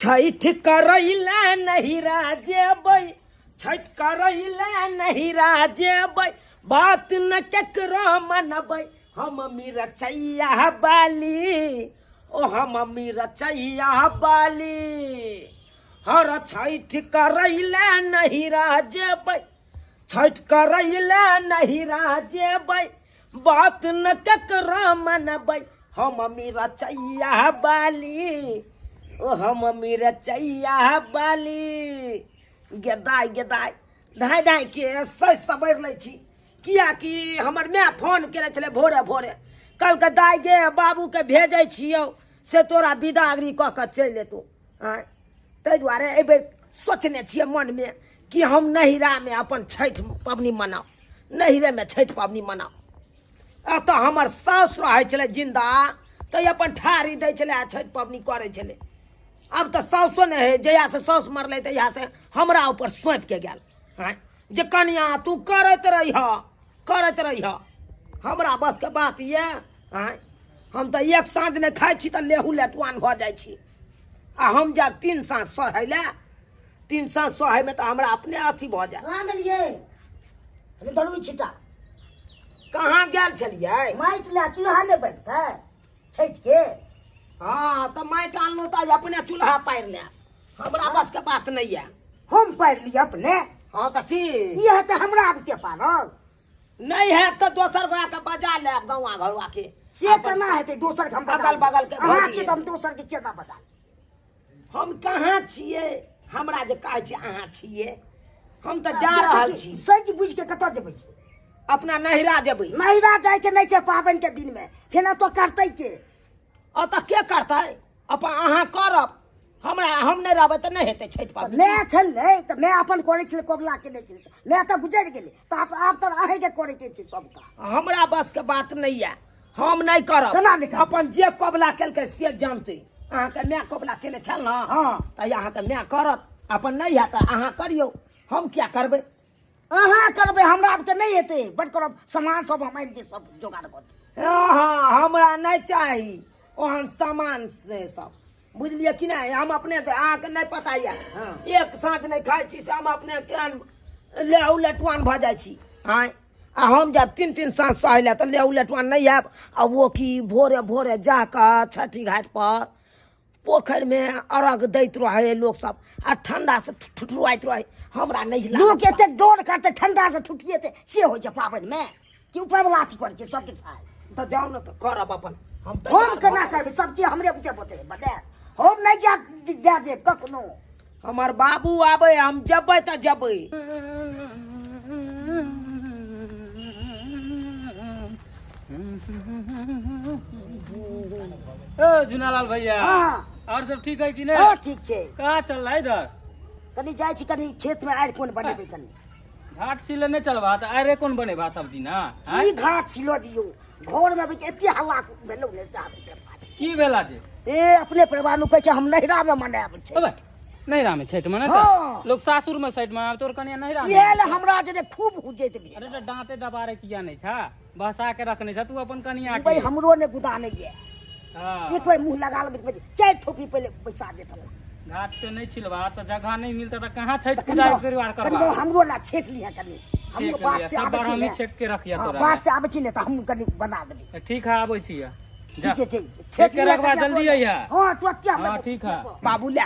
छठि करैला नहिरा जेबै, छठि करैला नहिरा जेबै, बात न केकरो मनबै, हम मिरचैया बाली, ओ हम मिरचैया बाली। हर छठि करैला नहिरा जेबै, छठि करैला नहिरा जेबै, बात न केकरो मनबै, हम मिरचैया बाली, ओ हम मिरचैया बाली। गेदाय गेदाय धाय धाय के सज सवरि लै छी, किएकि हमर माय फोन केने छलै भोरे भोरे, कहलकै दाय गे बाबूके भेजै छियौ से तोरा विदागरी कऽ कऽ चलि एतौ। आँय, ताहि दुआरे एहिबेर सोचने छियै मनमे कि हम नैहरामे अपन छठि पबनी मनाउ, नैहरेमे छठि पबनी मनाउ। एतऽ हमर साउस रहै छलै जिन्दा तऽ अपन ठाढ़ी दै छलै आ छठि पबनी करै छलै। आब तऽ साउसो नहि हइ, जहियासँ साउस मरलै तहियासँ हमरा ऊपर सौंपिके गेल। आँय जे कनिया तू करैत रहिह, करैत रहिह, हमरा बसके बात यऽ। आँय हम तऽ एक साँझ नहि खाइ छी तऽ लेहू लेटुआन भऽ जाइ छी, आ हम जायब 3 साँझ सहै लए, 3 साँझ सहैमे तऽ हमरा अपने अथी भऽ जायत। कहाँ गेलियै? अरे दरुई छिटा। कहाँ गेल छलियै? माटि लए चूल्हा नहि बनतै छठि के? हाँ तऽ माटि आनलहुँ तऽ अपने चूल्हा पारि लेब, हमरा बसके बात नहि यऽ। हम पारि लिअ अपने? हाँ तऽ की इएह तऽ हमरा आबके पारल नहि हैत तऽ दोसर गोरा के बजा लेब, गौआ घरुआ के। से केना हेतै? दोसर के हम बजा अगल बगल के अहाँ भौजी छियै तऽ हम दोसर के केना बजा लेब? हम कहाँ छियै? हमरा जे कहै छी अहाँ छियै, हम तऽ जा रहल छी। सजि बुझि के कतऽ जेबै? अपना नैहरा जेबै। नैहरा जायके नहि छै पाबनि के दिन में, फेर एतऽ करतै के? एतऽ के करतै? अपन अहाँ करब, हमरा हम नहि रहबै तऽ नहि हेतै छठि पाबनि। माय छलै तऽ माय अपन करै छलै, कबुला केने छलै, माय तऽ गुजरि गेलै, तऽ आब तऽ अहींके करैके छै सब काज। हमरा बसके बात नहि यऽ, हम नहि करब। केना नहि करब? अपन जे कबुला केलकै से जानतै। अहाँके माय कबुला केने छल ने? हाँ। तऽ अहाँके माय करत, अपन नहि हैत तऽ अहाँ करियौ, हम किया करबै? अहाँ करबै, हमरा आब तऽ नहि हेतै, बड करब, सामान सब हम आनि देब, सब जोगाड़ कऽ देब। हाँ, हमरा नहि चाही ओहन सामान से सब, बुझलियै कि नहि? हम अपने तऽ अहाँके नहि पता यऽ, हाँ। एक साँझ नहि खाइ छी से हम अपने केहन लेहू लेटुआन भऽ जाइ छी। आँय, आ हम जायब 3-3 साँझ सहै लए तऽ लेहू लेटुआन नहि आयब। आ ओ की भोरे भोरे जाकऽ छठि घाट पर पोखरिमे अर्घ दैत रहै लोक सब, आ ठंडा से ठुठुआइत रहै, हमरा नहि लागत। लोक एतेक डर करतै, ठंडा से ठुठिएतै, से होइ छै पाबनिमे कि ऊपर वाला अथी करै छै सबके खाय। तऽ जाउ ने तऽ करब अपन। हम तऽ हम केना करबै? सब चीज हमरे बुते बतेबै, बतायब। हम नहि जायब दए देब कखनो। हमर बाबू आबै, हम जेबै तऽ जेबै। ओ झुनालाल भैया। हाँ। और सब ठीक है कि नहीं? हाँ, ठीक छै। कहाँ चल रहा है इधर? कनी जाइ छी कनी खेत में आड़ि कोन बनेबै कनी। घाट छिले नहीं चलबा तऽ आड़े कोन बनेबा सब्जी ना? की घाट छिलो दियौ, घर में अबै एते हल्ला भेलौ ने से हाथ के बात। की भेला जे? ए अपने परिवार में कहै छै हम नैहरा में मनायब छै। अबे नैहरा में छठि मनेतै? हाँ। लोग सासुर में छठि मनाबै, तोर कनिया नैहरा में। इएह ले हमरा जे खूब हुजैत भेल। अरे तऽ डांटे दबारे किया नहि छा? बसा के रखने छा तू अपन कनिया के। भाई हमरो ने गुदा नहीं है। हाँ। एक बार मुंह लगा लेबै तऽ 4 ठोपी पहिले बैसा देत हमरा। घाट पे नहीं छिलबा तऽ जगह नहीं मिलता तऽ कहाँ छठि तऽ पूजा कनिबो- परिवार करबा? कनिबो हमरो ला छेक लिहे कनि। हमरो छेक बात लिहे, से सब आबै बार छी हमही ने। छेक के रखिया हाँ, तोरा बात ला। से आबै छी ने तऽ हम कनि बना देबै। तऽ ठीक है, आबै छी। जा। ठीक है, ठीक। छेक के लिहे रखबा, कनि जल्दी हमरो। अइहा। हाँ, तू किया हाँ, हमरा ठीक है। बाबू ले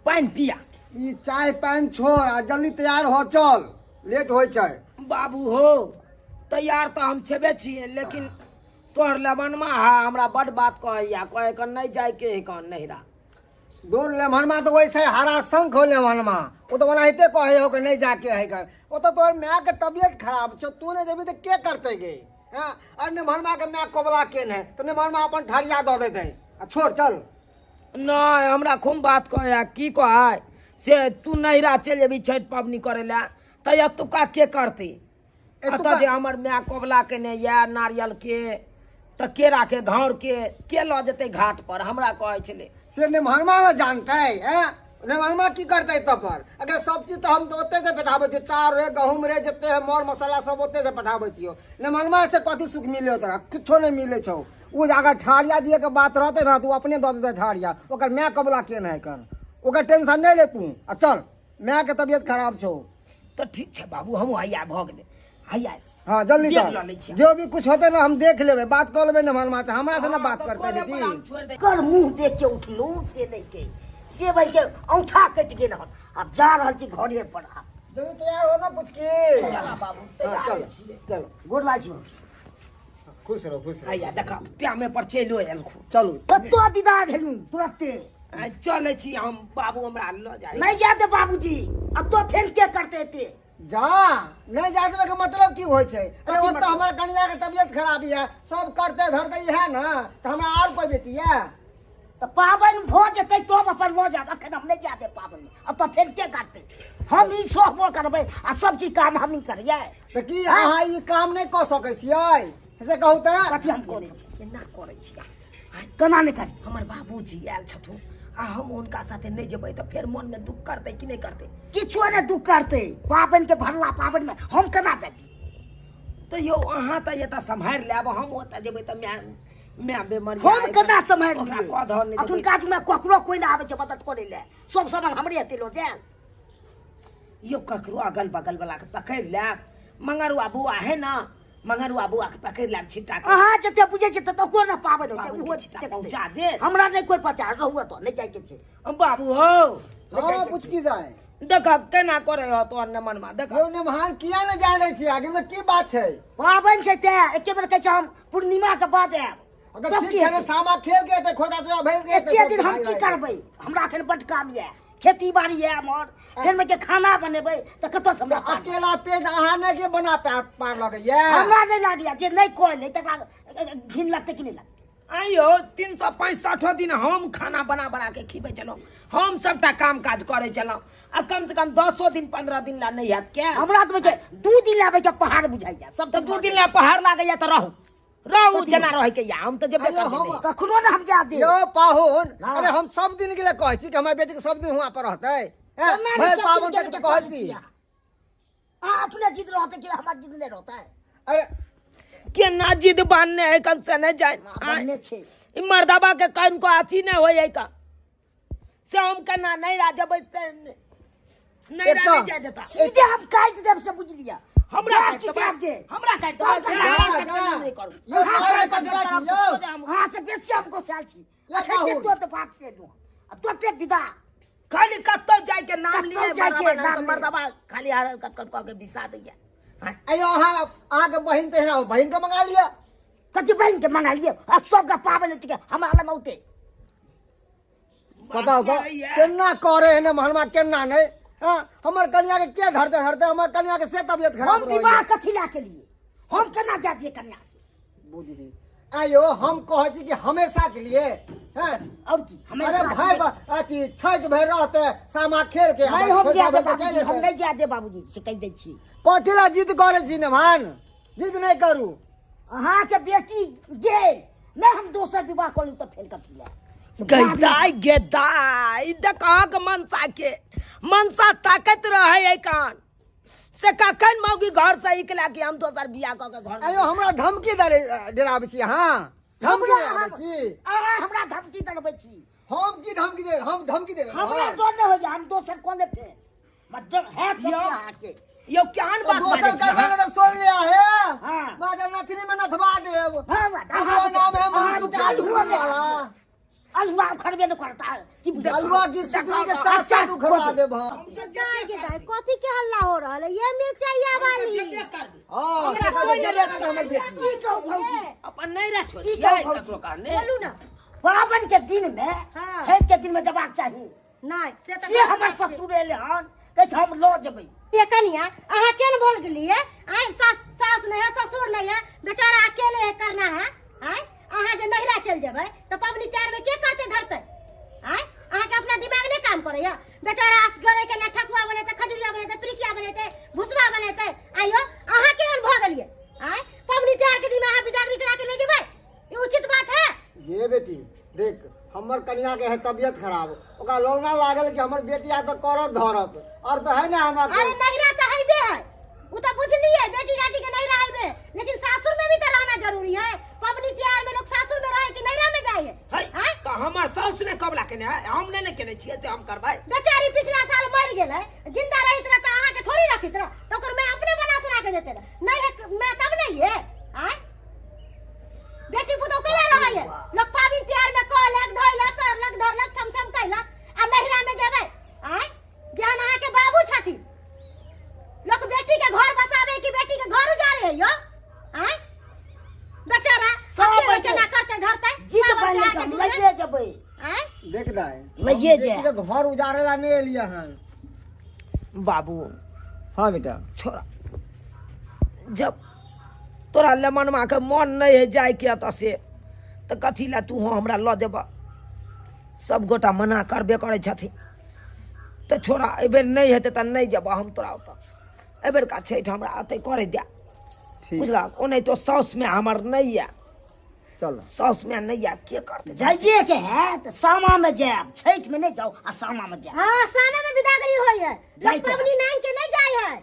पानि पिया। ई चाय पानि छोड़ आ जल्दी तैयार हो, चल लेट होइ छै। बाबू हो तैयार तऽ हम छेबे छियै, लेकिन तोहर लेमनमा हा हमरा बड बात कहैया, कहै के नहि जाइके है कन नैहरा। दूर लेमनमा तऽ वैसे हरा शंख हो लेमनमा, ओ तऽ ओनाहिते कहै हो कि नहि जाके है कन। ओ तऽ तोहर माय के तबियत खराब छौ, तू नहि जेबही तऽ के करतै गे? हाँ, अरे नेमहरमा के माय कोबला केन है तऽ नेमहरमा अपन ठरिया दऽ देतै आ छोड़ चल। नहि हमरा खूब बात कहै, की कहै से तू नैहरा चलि जेबही छठि पबनी करै लए तऽ एतुका के करतै? एतुका एतऽ जे हमर माय कोबला केने यऽ नारियल के तऽ केरा के घौर के लऽ जेतै घाट पर, हमरा कहै छलै। से नेमहरमा ने जानतै, हैं? नेमहरमा की करतै एतऽ पर? अगर सब चीज तऽ हम तऽ ओतै से पठाबै छियै, चाउर रे गहूम रे जते है मर मसाला सब ओतै से पठाबै छियौ। नेमहरमा से कथी सुख मिले तोरा? किछो नहि मिलै छौ। ओ जे अगर ठारिया दिए के बात रहतै ने तऽ ओ अपने दऽ देतै ठारिया, ओकर माय कबुला केने है कर। ओकर टेंशन नहि ले तू आ चल माय के तबियत खराब छौ। तऽ ठीक छै बाबू, हम हैया भऽ गेलै हैया। हाँ जल्दी देख चल। लऽ लै छियै। जो भी कुछ होते ना हम देख लेबै, बात कऽ लेबै नेमहनमा से, हमरा से ना बात तऽ करतै कोने बेटी। पर हम छोड़ि दै। कर मुँह देख के उठलू से नहि के से भाई के औंठा कटि गेल हन, आब जा रहल छी घरे पर आब। जल्दी तैयार हो ना पुचकी। चला बाबू, तैयार चल, छियै। चलो। गोर लागै छी बाबू। खुश रहो, खुश रहो। हैया देख टाइमे पर चलि आयल खूब। चलू। कतौ विदा भेलू तुरते। आ, चलै छी हम बाबू, हमरा लऽ जाइ। नहि जा दे बाबूजी, अब तो फेर के करते एते? जा नहीं जा देबे के मतलब की होइ छै? अरे कथी ओतऽ मतलब? हमर कनिया के तबियत खराब यऽ, सब करते धरते इएह ने, तऽ हमरा आर कोइ बेटी यऽ? तऽ पाबनि भऽ जेतै तब अपन लऽ जायब, अखन हम नहि जा देब पाबनि। अब तो फेर के करते? हम ई सहबो करबै आ सब चीज काम हमही करियै। तऽ की अहाँ ई काम नहि कऽ सकै छियै से कहू तऽ? कथी हम करै छी? केना करै छी? केना नहि करी? हमर बाबूजी आयल छथुन आ हम हुनका साथे नहि जेबै तऽ फेर मनमे दुख करतै कि नहि करतै? किछो नहि दुख करतै, पाबनि के भरला पाबनि मे हम केना जाबी? तऽ यौ अहाँ तऽ एतऽ सम्हारि लेब, हम ओतऽ जेबै तऽ माय माय बेमार। हम केना सम्हारि ओकरा लियै? कऽ धऽ नहि देबै। अखुनका मे ककरो कोइ नहि आबै छै मदद करै लए, सब सामान हमरे हेतै लऽ जायल। यौ ककरो अगल बगल वाला के पकड़ि लेब, मंगरुआ बुआ है ना, मंगरुआ बुआ के पकड़ि लेब छिट्टा के। अहाँ जते बुझै छियै तते ओकरो ने पाबनि होतै, पाबनि ओहो के छिट्टा देखतै। पहुँचा देत। हमरा नहि कोइ पहुँचा रहुए तो नहि जाइके छै। बाबू हो। हाँ पुचकी जाय। देख केना करे हो तोहर नमनमा देख। यौ नेमहान किया नहि जाय दै छियै? आगे में की बात छै? पाबनि छै तें एके बेर कहै छै हम पूर्णिमा के बाद आयब। अगर तब ठीक की छै ने, हेतै? सामा खेल के हेतै, खोदा तोरा भरि के हेतै, एते दिन सब हम की भाइ भाइ। करबै? हमरा एखन बड्ड काम यऽ, खेती बाड़ी यऽ हमर, फेर मे के खाना बनेबै तऽ कतऽ से हमरा पार? अकेला पेट अहाँ नहि के बना पार लगैया? हमरा नहि लागैया, जे नहि कहले तकरा घिन लगतै कि नहि लगतै? आइयो 365 दिन हम खाना बना बना के खिबै छलहुँ, हम सबटा काम काज करै छलहुँ, आ कम से कम 10 दिन 15 दिन ला नहि हैत क्या? हमरा तऽ बुझै 2 दिन लाबै के पहाड़ बुझाइया सब। तऽ 2 दिन ला पहाड़ लागैया तऽ रहू रहू कथी? जेना रहै के या हम तऽ जेबे आइयो करबै हम- नहि। कखनो ने हम जा दे। यौ पाहुन, हाँ। अरे हम सब दिन के लिए कहै छी कि हमर बेटी के सब दिन हुआं पर रहतै, हैं? केना ने भरि सब पाबनि दिन तक के तऽ कहै कहै छी। छियै? अहाँ अपने जिद रहतै कि हमर जिद नहि रहतै? अरे केना जिद बान्हने है कन से नहि जाय। बनने छै। ई मर्दबा के कन को अथी नहि होय है का से हम केना नहीं रा जेबै से नहीं रा नहीं जाय देता। सीधे हम काटि देब से बुझलियै। हमरा जा काटि कि देबै? जा दे। हमरा काटि देबै? तब हमरा जा, काटि जा। देबै, नहि करू। यौ, तोरे कचरा छी, यौ। अहाँ से बेसी हम गोसायल छी। यौ, अखन पाहुन। तो बात से लू आ तोते विदा। खाली कतौ जाय के नाम कतौ लिए जाय के मर्दबा नाम लिए। मर्दबा खाली हर कट कट कऽ के बिसा दैया। हाँ, अयो अहाँ के बहिन तऽ हेरा, बहिन के मंगा लिअ। कथी बहिन के मंगा लिअ? आ सबके पाबनि होइ छै, हमरा लग औतै? बताउ तऽ केना करे है ने हनुमा केना नहि? हाँ, हमर कनिया के के धरते धरते हमर कनिया के से तबियत हम खराब विवाह रहैया। कथी लए केलियै? हम केना जा दियै कन्या के? बुझली आयो, हम कहै छी कि हमेशा के लिए हैं। और की हमेशा अरे भाई अथी छठि भरि रहते सामा खेल के नहीं हम पैसा जा दे भरि के बाबूजी, चलि हम जेतै। नहीं जा दे बाबूजी से कहि दै छी। कथी ला जिद करै छी नेमान? जिद नहि करू। अहाँके बेटी गेल नहि, हम दोसर विवाह कऽ लेब तऽ फेर कथी लए? गदाई गेदाई देख अहाँके मनसा के मनसा ताकत रहे है कान से कखन मौगी घर से निकला कि हम दोसर बियाह कऽ के घर। आयो हमरा धमकी दे डराबै छी अहाँ? धमकी हमरा डराबै छी अहाँ? हमरा धमकी देबै छी? हम की धमकी दे, हम धमकी दे हमरा डर नहि होइया, हम दोसर कऽ लेब फेर, मतलब है सब यौ। अहाँके। यौ केहन बात दोसर बाजै छी करबै अहाँ? ने तऽ सुन लिया हे। हाँ। माँ नथनी में नथवा देब। हाँ, ओकरो नाम है मनसुख अल्हुआ वाला। अल्हुआ उखड़बे नहि करता की बुझै? अलुआ की सुतरी के साथ साथ उखड़वा देब हम। दाय के दाय, कथी के हल्ला हो रहल है ये मिर्चैया वाली? हाँ, से कहबै जे बेटी हमर बेटी। की कहू भौजी? अपन नहीं रह की छोड़ियै कहू भौजी? ककरो कहने। बोलू ना। पाबनि के दिन में हाँ। छठि के दिन में जबाक चाही। नहीं से तऽ से हमर ससुर एले हन, कहै छै हम लऽ जेबै। ये कनिया अहाँ केन बोल गेलिए? आय सास सास नहीं है, ससुर नहीं है, बेचारा अकेले है करना है। आय अहाँ जे नहिरा चल जेबै तऽ पबनी त्योहार में के करते धरते? आय अहाँ के अपना दिमाग नहीं काम करैया? बेचारा असगरे के ना ठकुआ बनेतै, खजुरिया बनेतै, पिरिकिया बनेतै, भुसबा बनेतै। आइयो अहाँ केहन भऽ गेलिए? आय पबनी त्योहार के दिन में अहाँ बिदागरी करा के ले जेबै, ई उचित बात है? गे बेटी देख, हमर कनिया के है तबियत खराब, ओकरा लौना लागल कि हमर बेटी आ तऽ करत धरत और तऽ है ना हमरा अरे नहिरा तऽ हैबे है, उ तो बुझलिए बेटी राटी के नहीं रहबे, लेकिन सासुर में भी तो रहना जरूरी है। पबनी त्योहार में लोग सासुर में रहे कि नैहरा में जाए? है आँय? तऽ हमर साउस ने कबला केने है, हम नहि ने केने छियै से हम करबै। बेचारी पिछला साल मर गेलै, जिंदा रहित रह तऽ अहाँके थोड़ी रखित रह, तऽ ओकर मैं अपने बना सुना के देते रह। नहीं है मैं तब नहीं है। आँय? बेटी पुतोह कैला रहै है? लोग पाबनि त्योहार में कहलक धैलक करलक धरलक छम छम कैलक, आ नैहरा में जेबै आँय जेहन अहाँके बाबू छथिन, लोग बेटी के घर बसावे कि बेटी के घर उजाड़े है यो? आँय बेचारा सब अकेले बेटे। केना करते धरते? जीत पाबनि बनि त्योहार के हम के दिन में? लइए जेबै। आँय देख दाय, लइए हम बेटी जाए। के घर उजाड़े ला नहीं एलिए हन। बाबू। हाँ बेटा। छोड़ा, जब तोरा लेमनमा के मन नहीं है जाय के एतऽ से, तऽ कथी लए तू हमरा लऽ जेबह? सब गोटा मना करबे करै छथिन, तऽ छोड़ा, एहिबेर नहि हेतै तऽ नहि जेबह हम तोरा ओतऽ। एहिबेरका छठि हमरा एतै करै दए। ठीक। बुझलक? ओनाहितो साउस माय हमर नहि यऽ। चल। साउस माय नहि यऽ, के करतै? जाइए के है तऽ सामा में जायब, छठि में नहीं जाओ आ सामा में जायब। हाँ, सामा में विदागरी होय है। जाय के है। पबनी नान के नहीं जाय है।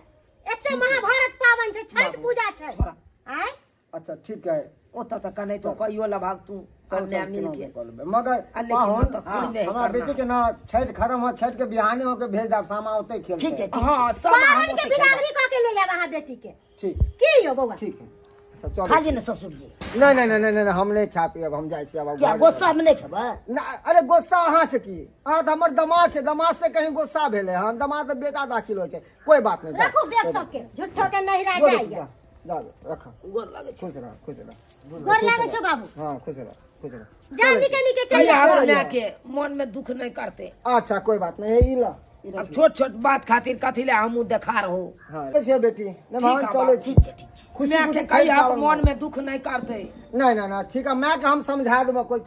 एते महाभारत पावन छै, छठ पूजा छै। छोड़ा। आँय? अच्छा ठीक है। ओतऽ तऽ कने तो कहियो लभाग तू चल अन्याय चल मिल केना के कऽ लेबै। मगर आ लेकिन पाहुन, ओतऽ कोइ नहि हमरा करना। बेटी के ना छठि खत्म हो, छठि के बिहाने होके भेज देब, सामा ओतै खेलतै। ठीक है, ठीक। हाँ, सामा हम पावन के ओतै खेलबै। विदागरी कऽ के ले जायब अहाँ बेटी के। ठीक। की यौ बौआ? ठीक है, अच्छा चलो। खा जे ने ससुर जी। नहीं नहीं नहीं नहीं नहीं, हम नहीं खा पियब, हम जाइ छी आब क्या घर। गुस्सा में नहीं खेबै? ना, अरे गुस्सा अहाँ से की? अहाँ तऽ हमर दमाद छै, दमाद से कहीं गुस्सा भेलै हन? दमाद तऽ बेटा दाखिल होइ छै। कोई बात नहीं, जाओ। रखू बैग सबके, झूठो के नहिरा जो जाइए। बेटी, जा जा जा, रख। गोर लागै छै। खुश रह, खुश रह। गोर लागै छौ बाबू। हाँ, खुश रह, खुश रह। जा निके निके चल। कहिया चल हमरा जाओ। के मन में दुख नहीं करते। अच्छा कोई बात नहीं, हे ई ला, ई अब रख। छोट छोट बात खातिर कथी ले हमहूँ देखा रहो। हाँ छै बेटी, ठीक नमहन है चलै बाबू। छी। ठीक छै, ठीक छै। खुशी माय खुशी के कहिया छठि पाबनि मन में दुख नहीं करते। नहीं नहीं नहीं, ठीक है, माय के हम समझा देबो, कोई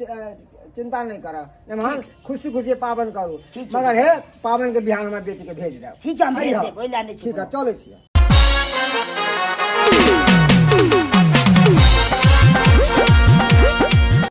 चिंता नहीं करा। नमहन खुशी खुशी पावन करू। ठीक छै। मगर हे पावन के बिहान हमरा बेटी के भेज देब। ठीक छै, हम भेज ठीक है। देब, ओहि लए नहि छै ठीक है, कोनो। चलै छियै।